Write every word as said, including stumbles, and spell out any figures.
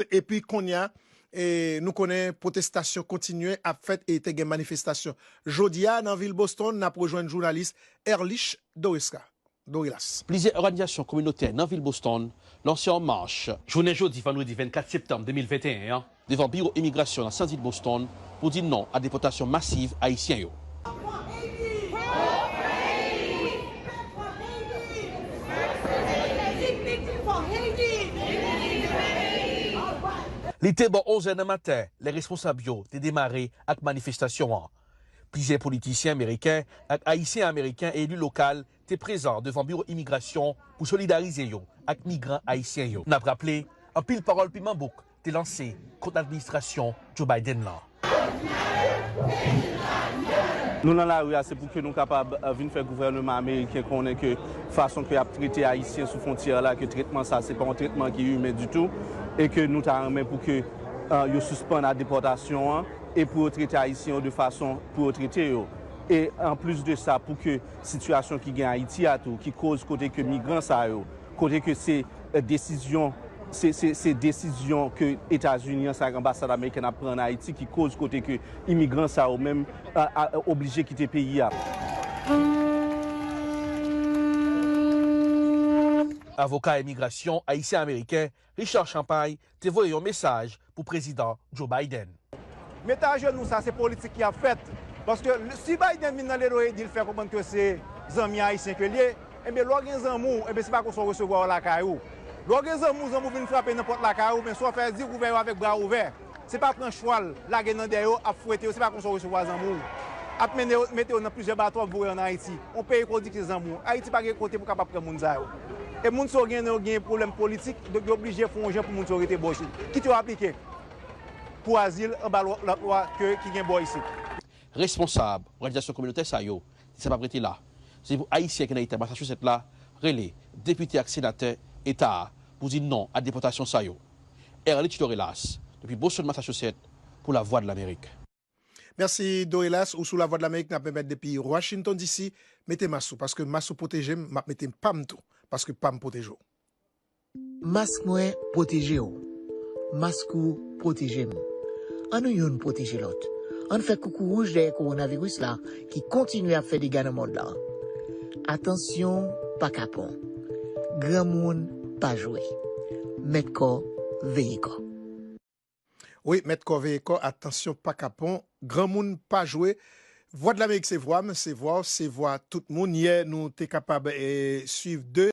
Epi kounye a, e, nou konnen pwotestasyon kontinye ap fèt e te gen manifestasyon. Jodi a, nan vil Boston, n ap rejwenn jounalis Erlich Doreska. Dorelas. Plizyè òganizasyon kominotè nan vil Boston lanse yon mach jounen jodi, vandredi vennkat septanm de mil venteyen an, devan biwo imigrasyon nan sant vil Boston pou di non a depòtasyon masiv Ayisyen yo. Li te bò onz è nan maten lè responsab yo te demare ak manifestasyon an. Plizyè politisyen ameriken ak Ayisyen-Ameriken eli lokal te prezan devan biwo imigrasyon pou solidarize yo ak migran ayisyen yo. N ap raple, anpil pawòl piman bouk te lanse kont administrasyon Joe Biden lan. Nou nan lari a, se pou ke nou kapab, eh, vin fè gouvènman ameriken konnen ke fason ke y ap trete Ayisyen sou fwontyè la, ke tretman sa, se pa yon tretman ki imen ditou, e ke nou ta renmen pou ke, eh, yo sispann a depòtasyon an, e pou yo trete Ayisyen yo de fason pou yo trete yo. E anplis de sa, pou ke sitiyasyon ki gen Ayiti a tou, ki koz kote ke migran sa yo, kote ke se, eh, desizyon, se, se, se desizyon ke Etazini an, sa ak anbasad amerikèn ap pran ann Ayiti, ki koz kote ke imigran sa yo menm, a, a, oblije kite peyi a. Avoka imigrasyon ayisyen-ameriken Richard Champagne te voye yon mesaj pou Prezidan Joe Biden. Met ajenou, sa se politik ki ap fèt. Paske l-, si Biden vin nan ledo e di l fè konprann ke se zanmi ayisyen ke l ye, enben lè w gen zanmi w, enben se pa konsa w resevwa yo lakay ou. Lè w gen zanmi w, zanmi w vin frape nan pòt lakay ou, men sa w fè di w ouvè yo avèk bra ouvè. Se pa pran chwal, lage nan dèyè yo, ap fwete yo, se pa konsa w resevwa zanmi w. Ap mennen yo, mete yo nan plizyè bato, ap voye ann Ayiti. Yon peyi ke w di ki se zanmi w. Ayiti pa gen kote pou kapab pran moun sa yo. E moun sa yo gen, yo gen pwoblèm politik, donk yo oblije fè yon jan pou moun sa yo rete bò isit. Kit yo aplike pou azil anba lwa, lòt lwa ke, ki gen bò isit. Responsab òganizasyon kominotè sa yo di sa p ap rete la. Se pou Ayisyen ki nan eta Massachusetts la rele depite ak senatè eta a pou di non a depòtasyon sa yo. Erlich Dorelas, depi Boston, Massachusetts, pou Lavwadlamerik. Mèsi, Dorelas. Ou sou Lavwadlamerik, n ap pèmèt depi Washington D C, mete mas ou, paske mas ou pwoteje m, m ap mete pa m tou, paske pa m pwoteje w. Mask mwen pwoteje w. Mask ou pwoteje m. Ann nou youn pwoteje lòt. Ann fè koukou wouj dèyè kowonaviris la ki kontinye ap fè dega nan mond lan. Atansyon pa kapon. Granmoun pa jwe. Mèt kò, veye kò. Wi, mèt kò veye kò, atansyon pa kapon, granmoun pa jwe. Vwadlamerik se vwa m, se vwa w, se vwa tout moun. Yè, nou te kapab, eh, swiv de